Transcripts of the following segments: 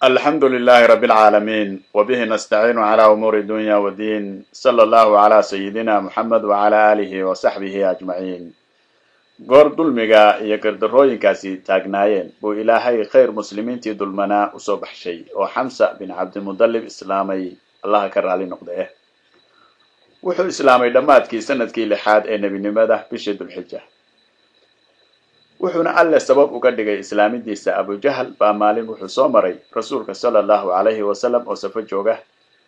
الحمد لله رب العالمين، وبه نستعين على أمور الدنيا والدين، صلى الله على سيدنا محمد وعلى آله وصحبه أجمعين. Goor dulmiga iyo gardarrooyinkaasi taagnaayeen buu Ilaahay khayr muslimiintii dulmanaa usoo baxshay, oo Xamsa bin Cabdimudalib islaamay, Allaha ka raali noqde. Wuxuu islaamay dhammaadkii sanadkii lixaad ee nebinimada, bishii Dulxija, wuxuuna Alle sabab uga dhigay islaamidiisa Abujahal baa maalin wuxuu soo maray Rasuulka sala Allahu calayhi wasalam oo safo jooga,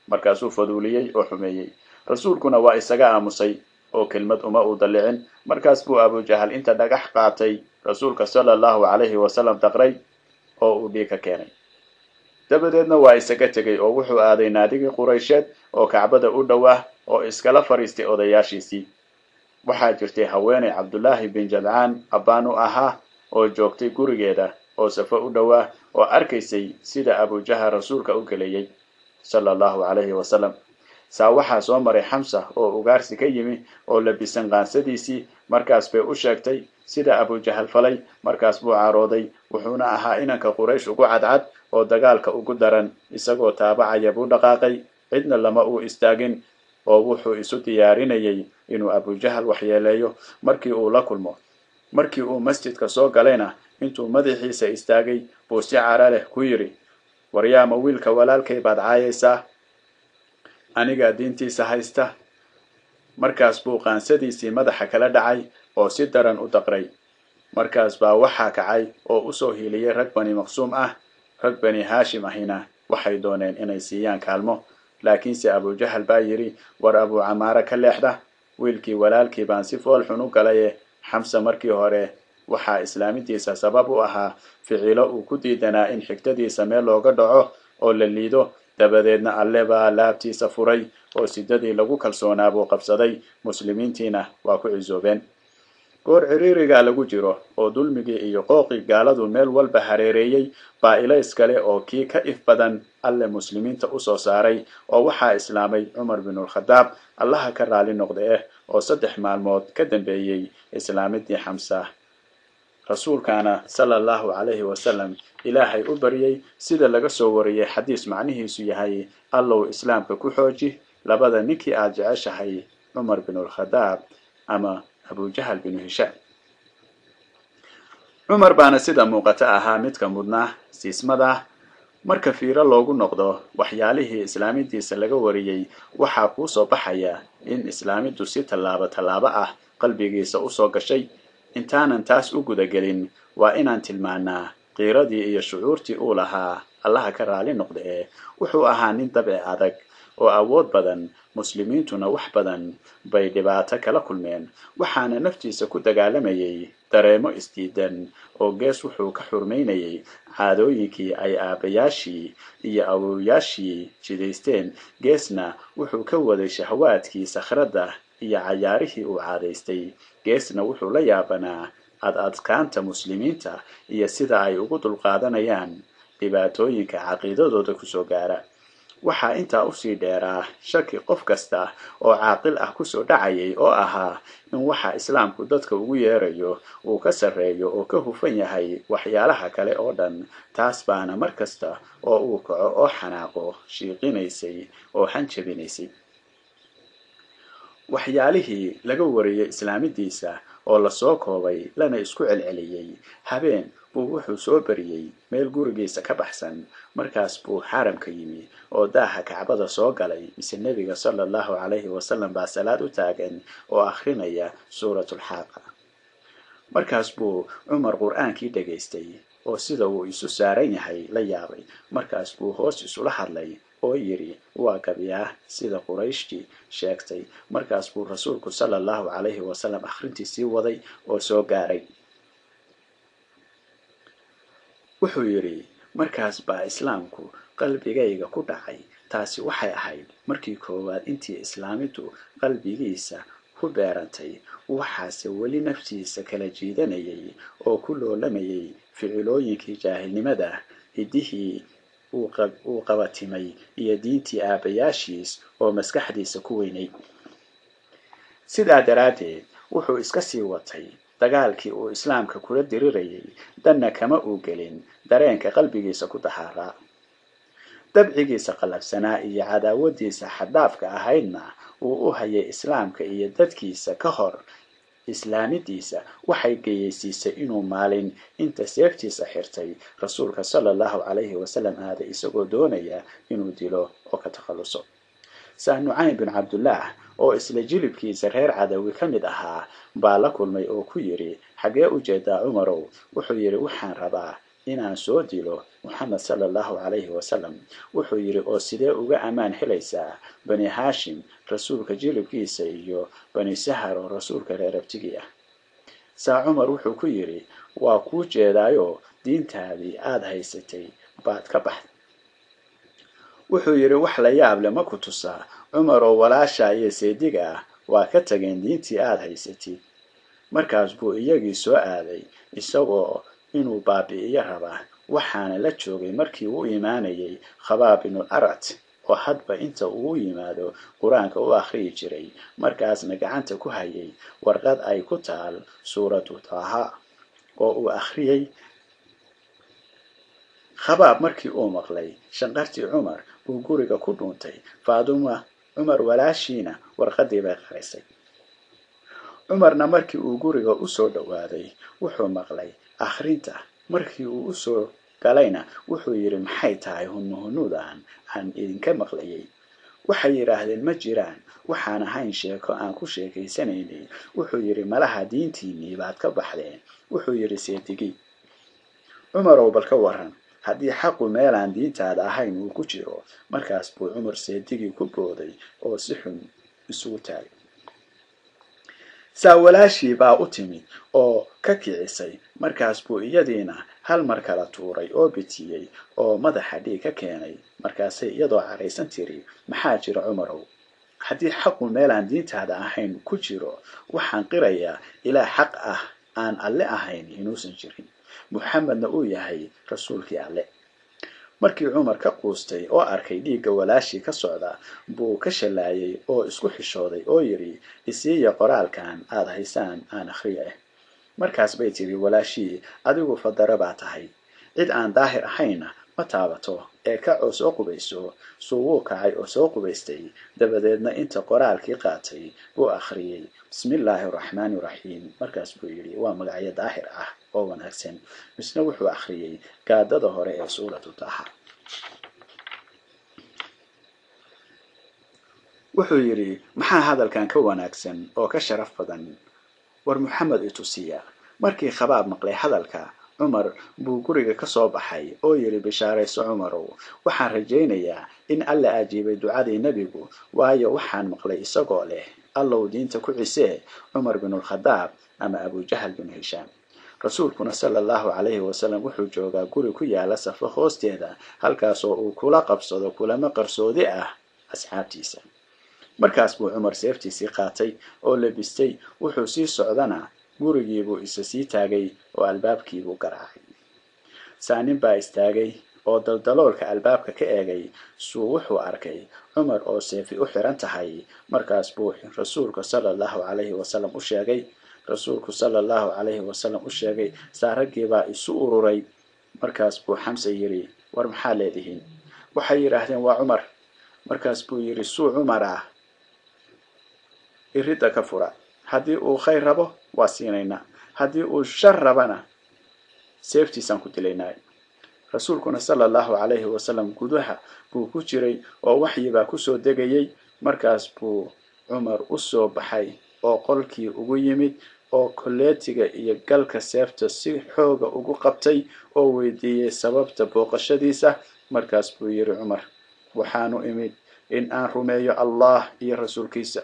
markaasuu faduuliyey oo xumeeyey. Rasuulkuna waa isaga aamusay oo kelmad uma uu dallicin. Markaas buu Abujahal inta dhagax qaatay Rasuulka sala Allahu calayhi wasalam daqray oo uu dhiig ka keenay. Dabadeedna waa isaga tegay oo wuxuu aaday naadigii Quraysheed oo Kacbada u dhowaa oo iskala fadhiistay odayaashiisii. Waxaa jirtay haweenay Cabdullaahi bin Jadcaan abbaan u ahaa oo joogtay gurigeeda oo safo u dhowaa oo arkaysay sida Abujahal Rasuulka u gelayay sala Allahu calayhi wasalam. Saa waxaa soo maray Xamsa oo ugaarsi ka yimi oo labisan qaansadiisii. Markaas bay u sheegtay sida Abujahal falay. Markaas buu carooday, wuxuuna ahaa inanka Quraysh ugu cadcad oo dagaalka ugu daran. Isagoo taabacaya buu dhaqaaqay, cidna lama uu istaagin, oo wuxuu isu diyaarinayay inuu Abujahal waxyeeleeyo markii uu la kulmo. Markii uu masjidka soo galayna, intuu madaxiisa istaagay buu si cara leh ku yidhi: "Waryaama wiilka walaalkay baad caayaysaa? Anigaa diintiisa haysta." Markaas buu qaansadiisii madaxa kala dhacay oo si daran u daqray. Markaas baa waxaa kacay oo usoo hiiliyey rag Bani Maqsuum ah. Rag Bani Haashim ahina waxay dooneen inay siiyaan kaalmo, laakiinse Abujahal baa yidhi: "War Abuu Camaare ka leexda, wiilkii walaalkii baan si fool xun u galaye." Xamse markii hore waxaa islaamidiisa sabab u ahaa ficilo uu ku diidanaa in xigtadiisa meel looga dhaco oo la liido. Dabadeedna Alle baa laabtiisa furay oo sidadii lagu kalsoonaa buu qabsaday, muslimiintiina waa ku cisoobeen. Goor ciriirigaa lagu jiro oo dulmigii iyo qooqii gaaladu meel walba hareereeyey baa ilays kale oo kii ka if badan Alle muslimiinta usoo saaray, oo waxaa islaamay Cumar binulkhadaab, Allaha ka raali noqda oo 3 maalmood ka dambeeyey islaamidii Xamsa. Rasuulkaana sala Allahu calayhi wasalam Ilaahay u baryey, sida laga soo wariyey xadiis macnihiisu yahay: "Allow islaamka ku xooji labada ninkii aad jeceshahay, Cumar binulkhadaab ama Abujahal binu Hishaam." Cumar baana sida muuqata ahaa midka mudnaa siismada. Marka fiiro loogu noqdo waxyaalihii islaamidiisa laga wariyey, waxaa kuu soo baxaya in islaamiddu si tallaabo tallaabo ah qalbigiisa usoo gashay. Intaanan taas u gudagelin, waa inaan tilmaanaa qiiradii iyo shucuurtii uu lahaa, Allaha ka raali noqda. Wuxuu ahaa nin dabci adag oo awood badan, muslimiintuna wax badan bay dhibaato kala kulmeen. Waxaana naftiisa ku dagaalamayay dareemo isdiidan, oo gees wuxuu ka xurmaynayay caadooyinkii ay aabbayaashii iyo awowayaashii jidaysteen, geesna wuxuu ka waday shahwaadkii sakhradda iyo cayaarihii uu caadaystay, geesna wuxuu la yaabanaa ad adkaanta muslimiinta iyo sida ay ugu dulqaadanayaan dhibaatooyinka caqiidadooda kusoo gaara. Waxaa intaa usii dheeraa shaki qof kasta oo caaqil ah kusoo dhacayay oo ahaa in waxa islaamku dadka ugu yeerayo uu ka sarreeyo oo ka hufan yahay waxyaalaha kale oo dhan. Taas baana mar kasta oo uu kaco oo xanaaqo shiiqinaysay oo hanjabinaysay. Waxyaalihii laga wariyey islaamidiisa oo lasoo koobay lana isku celceliyey: habeen buu wuxuu soo beriyey meel gurigiisa ka baxsan. Markaas buu xaramka yimi oo daaha Kacbada soo galay, mise Nebiga sala Allahu calayhi wasalam baa salaad u taagan oo akhrinaya Suuratulxaaqa. Markaas buu Cumar Qur-aankii dhegaystay oo sida uu isu saaran yahay la yaabay. Markaas buu hoos isula hadlay oo yidhi: "Waa gabyaa sida Qurayshtii sheegtay." Markaas buu Rasuulku sala Allahu calayhi wasalam akhrintii sii waday oo soo gaaray. Wuxuu yidhi: "Markaas baa islaamku qalbigayga ku dhacay." Taasi waxay ahayd markii koowaad intii islaamiddu qalbigiisa ku beerantay. Waxaase weli naftiisa kala jiidanayay oo ku loolamayay ficilooyinkii jaahilnimada, hiddihii uu qabatimay iyo diintii aabbayaashiis oo maskaxdiisa ku weynay. Sidaa daraaddeed wuxuu iska sii watay dagaalkii uu islaamka kula dirirayay, danna kama uu gelin dareenka qalbigiisa ku dahaaraa. Dabcigiisa qallafsanaa iyo cadaawadiisa xadhaafka ahaydna uu u hayay islaamka iyo dadkiisa ka hor islaamidiisa waxay geyeysiisay inuu maalin inta seeftiisa xirtay rasuulka sala allahu calayhi wasalam aaday isagoo doonaya inuu dilo oo ka takhalluso. Saa Nucaym bin Cabdullah oo isla jilibkiisa reer Cadawi ka mid ahaa baa la kulmay oo ku yidhi, xaggee u jeedaa Cumarow? Wuxuu yidhi, waxaan rabaa inaan soo dilo Muxamed sala allahu calayhi wasalam. Wuxuu yidhi, oo sidee uga ammaan helaysaa Bani Haashim rasuulka jilibkiisa iyo Bani Sahar oo rasuulka reerabtigii ah? Saa Cumar wuxuu ku yidhi, waa kuu jeedaayo diintaadii aada haysatay baad ka baxday. Wuxuu yidhi, wax la yaab leh ma ku tusaa Cumar oo walaasha iyo seediga ah waa ka tageen diintii aada haysatid. Markaas buu iyagii soo aaday isagoo inuu baabi'iyo rabaa, waxaana la joogay markii uu imaanayay Khabaab binul Arat oo hadba inta uu yimaado qur-aanka u akhriyi jiray, markaasna gacanta ku hayay warqad ay ku taal suuratu Taaha oo uu akhriyay. Khabaab markii uu maqlay shanqartii Cumar buu guriga ku dhuuntay. Faaduma Cumar walaashiina warqadii bay qarisay. Cumarna markii uu guriga u soo dhowaaday wuxuu maqlay akhrinta. Markii uu u soo galayna wuxuu yidhi, maxay tahay hunnuhunnudan aan idinka maqlayay? Waxay yidhaahdeen, ma jiraan waxaan ahayn sheeko aan ku sheekaysanaynay. Wuxuu yidhi, malaha diintiinnii baad ka baxdeen. Wuxuu yidhi seedigi, Cumarow bal ka waran haddii xaqu meelaan diintaada ahayn uu ku jiro. Markaas buu Cumar seedigii ku booday oo si xun isugu taagay. Saa walaashii baa u timid oo ka kicisay. Markaas buu iyadiina hal mar kala tuuray oo bitiyey oo madaxa dhiig ka keenay. Markaasay iyadoo caraysan tiri, maxaa jira Cumarow? Haddii xaqu meelaan diintaada ahayn ku jiro, waxaan qirayaa ilaa xaq ah aan Alle ahayn inuusan jirin, Muxamedna uu yahay rasuulkii Alle. Markii Cumar ka quustay oo arkay dhiigga walaashii ka socda buu ka shallaayay oo isku xishooday oo yidhi, isiiya qoraalkan aada haysaan aan akhriya ah. Markaas bay tiri walaashii, adigu fadaro baa tahay, cid aan daahir ahayna ma taabato ee kacoo soo qubayso. Suu wuu kacay oo soo qubaystay, dabadeedna inta qoraalkii qaatay buu akhriyey bismillaahi araxmaani raxiim. Markaas buu yidhi, waa magacyo daahir ah oo wanaagsan. Misna wuxuu akhriyey gaadada hore ee suuratu Taaha. Wuxuu yidhi, maxaa hadalkan ka wanaagsan oo ka sharaf badan? War Muxamed itusiya. Markii Khabaab maqlay hadalka Cumar buu guriga ka soo baxay oo yidhi, bishaarayso Cumarow, waxaan rajaynayaa in Alla ajiibay ducadii nebigu, waayo waxaan maqlay isagoo leh, Allow diinta ku cisee Cumar binulkhadaab ama Abujahal binu Hishaam. Rasuulkuna sala allahu calayhi wasalam wuxuu joogaa guri ku yaala Safo hoosteeda, halkaasoo uu kula qabsado kulamo qarsoodi ah asxaabtiisa. Markaas buu Cumar seeftiisii qaatay oo labistay. Wuxuu sii socdana gurigiibuu isa sii taagay oo albaabkiibuu garaacay. Saanin baa istaagay oo daldaloolka albaabka ka eegay. Suu wuxuu arkay Cumar oo seefi u xiran tahay. Markaas buu rasuulka sala allahu calayhi wasalam u sheegay. Rasuulku sala allahu calayhi wasalam u sheegay. Saa raggii baa isu ururay. Markaas buu Xamse yidhi, war maxaa leedihiin? Waxay yidhaahdeen, waa Cumar. Markaas buu yidhi, suu Cumar ah iridda ka fura, haddii uu khayr rabo waa siinaynaa, haddii uu shar rabana seeftiisaan ku dilaynaa. Rasuulkuna sala allahu calayhi wasalam gudaha buu ku jiray oo waxyi baa kusoo degayay. Markaas buu Cumar u soo baxay oo qolkii ugu yimid oo kolleetiga iyo galka seefta si xooga ugu qabtay oo weydiiyey sababta booqashadiisa. Markaas buu yidhi Cumar, waxaanu imid in aan rumeeyo Allah iyo rasuulkiisa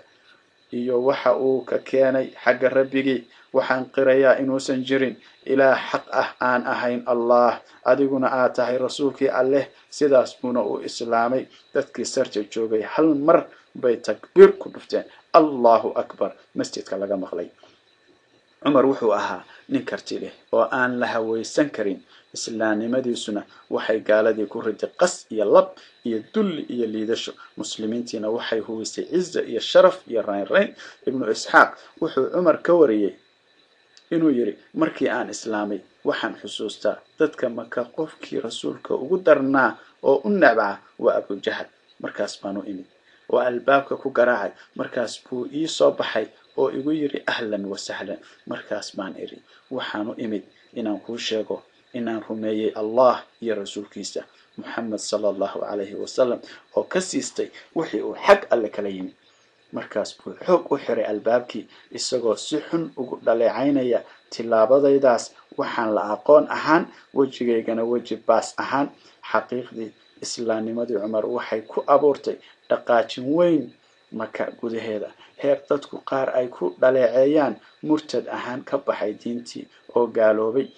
iyo waxa uu ka keenay xagga rabbigii. Waxaan qirayaa inuusan jirin ilaah xaq ah aan ahayn Allah, adiguna aad tahay rasuulkii Alleh. Sidaas buuna u islaamay. Dadkii sarta joogay hal mar bay takbiir ku dhufteen, Allahu akbar, masjidka laga maqlay. Cumar wuxuu ahaa nin karti leh oo aan la hawaysan karin. Islaamnimadiisuna waxay gaaladii ku riday qas iyo lab iyo dulli iyo liidasho. Muslimiintiina waxay huwisay ciza iyo sharaf iyo raynrayn. Ibnu Isxaaq wuxuu Cumar ka wariyey Inuu yidhi, markii aan islaamay waxaan xusuustaa dadka Maka qofkii rasuulka ugu darnaa oo u necbaa waa Abujahal. Markaas baan u imid oo albaabka ku garaacay. Markaas buu ii soo baxay oo igu yidhi, ahlan wa sahlan. Markaas baan idhi, waxaan u imid inaan kuu sheego inaan rumeeyey Allah iyo rasuulkiisa Muxamed sala allahu calayhi wasalam, oo ka siistay wixii uu xag alle kala yimid. Markaas buu xoog u xiray albaabkii, isagoo si xun ugu dhaleecaynaya tillaabadaydaas waxaan la aqoon ahaan, wejigaygana weji baas ahaan. Xaqiiqdii islaamnimadii Cumar waxay ku abuurtay dhaqaajin weyn Maka gudaheeda, heer dadku qaar ay ku dhaleeceeyaan murtad ahaan ka baxay diintii oo gaaloobay.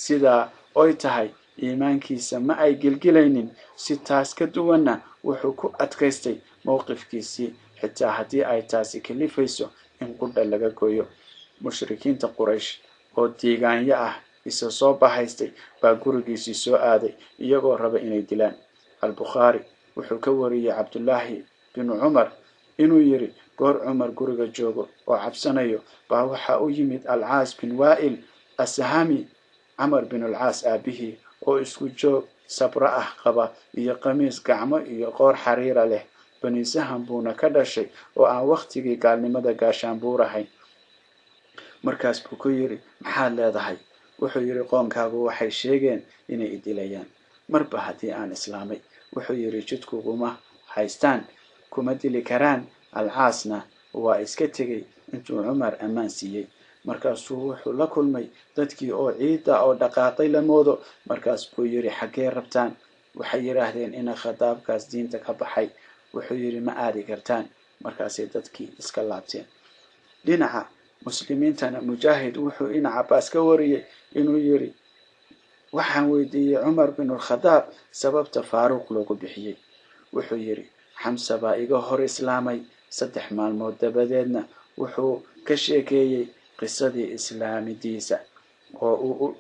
Sidaa oy tahay, iimaankiisa ma ay gilgilaynin. Si taas ka duwanna wuxuu ku adkaystay mowqifkiisii, xitaa haddii ay taasi kalifayso in qudha laga gooyo. Mushrikiinta Quraysh oo diigaanyo ah isa soo bahaystay baa gurigiisii soo aaday, iyagoo raba inay dilaan. Albukhaari wuxuu ka wariyey Cabdullaahi binu Cumar inuu yidhi, goor Cumar guriga joogo oo cabsanayo baa waxa u yimid Alcaas bin Waa'il Asahami, Camar bin Alcaas aabihii, oo isku joog sabro ah qaba iyo qamiis gacmo iyo qoor xariira leh. Bani Saham buuna ka dhashay oo aan wakhtigii gaalnimada gaashaanbuurahayn. Markaas buu ku yidhi, maxaad leedahay? Wuxuu yidhi, qoonkaagu waxay sheegeen inay idilayaan marba haddii aan islaamay. Wuxuu yidhi, jidku kuma haystaan, kuma dili karaan. Alcaasna waa iska tegey intuu Cumar ammaan siiyey. Markaasuu wuxuu la kulmay dadkii oo ciidda oo dhaqaaqay la moodo. Markaas buu yidhi, xaggee rabtaan? Waxay yidhaahdeen, ina Khadaabkaas diinta ka baxay. Wuxuu yidhi, ma aadi kartaan. Markaasay dadkii iska laabteen. Dhinaca muslimiintana Mujaahid wuxuu ina Cabaas ka wariyey inuu yidhi, waxaan weydiiyey Cumar binulkhadaab sababta Faaruuq loogu bixiyey. Wuxuu yidhi, Xamse baa iga hor islaamay 3 maalmood dabadeedna wuxuu ka sheekeeyey qisadii islaamidiisa oo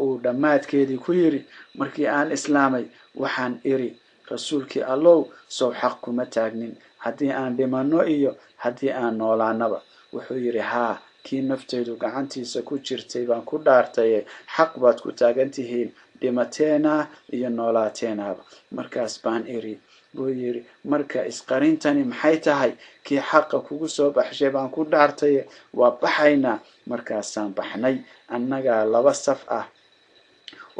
uu dhammaadkeedii ku yidhi, markii aan islaamay waxaan idhi, rasuulkii Allow, sow xaq kuma taagnin haddii aan dhimanno iyo haddii aan noolaanaba. Wuxuu yidhi, haa, kii naftaydu gacantiisa ku jirtay baan ku dhaartaye, xaq baad ku taagan tihiin dhimateenaa iyo noolaateenaaba. Markaas baan idhi, buu yidhi, marka isqarintani maxay tahay? Kii xaqa kugu soo baxshay baan ku dhaartaye, waa baxaynaa. Markaasaan baxnay annagaa 2 saf ah,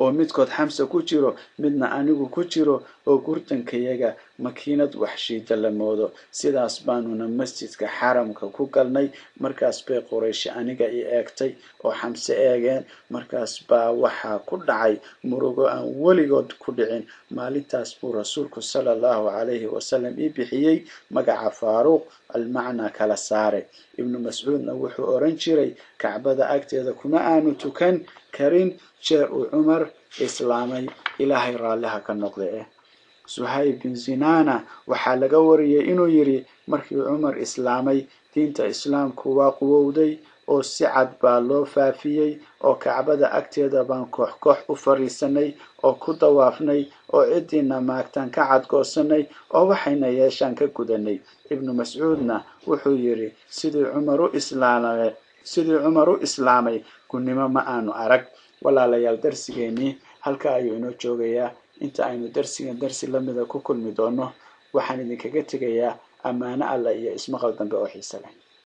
oo midkood Xamse ku jiro, midna anigu ku jiro, oo gurdankayaga makiinad waxshiida la moodo. Sidaas baanuna masjidka xaramka ku galnay. Markaas bay Quraysh aniga i eegtay oo Xamse eegeen. Markaas baa waxaa ku dhacay murugo aan weligood ku dhicin. Maalintaas buu rasuulku sala allahu calayhi wasalam ii bixiyey magaca Faaruuq, almacnaa kala saare. Ibnu Mascuudna wuxuu oran jiray, Kacbada agteeda kuma aanu tukan karin jeer uu Cumar islaamay, Ilaahay raalliha ka noqda. Suhayb bin Zinaana waxaa laga wariyey inuu yidhi, markii Cumar islaamay diinta islaamku waa quwowday oo si cad baa loo faafiyey, oo Kacbada agteeda baan koox koox u fariisanay oo ku dawaafnay, oo ciddiina maagtaan ka cadgoosanay, oo waxayna yeeshaan ka gudanay. Ibnu Mascuudna wuxuu yidhi, sidii Cumar u islaamay gunnimo ma aanu arag. Walaalayaal, darsigeennii halka ayuu inoo joogayaa. Inta aynu darsigan darsi lamida ku kulmi doono, waxaan idinkaga tegayaa ammaano alla iyo ismaqal dambe oo xiise leh.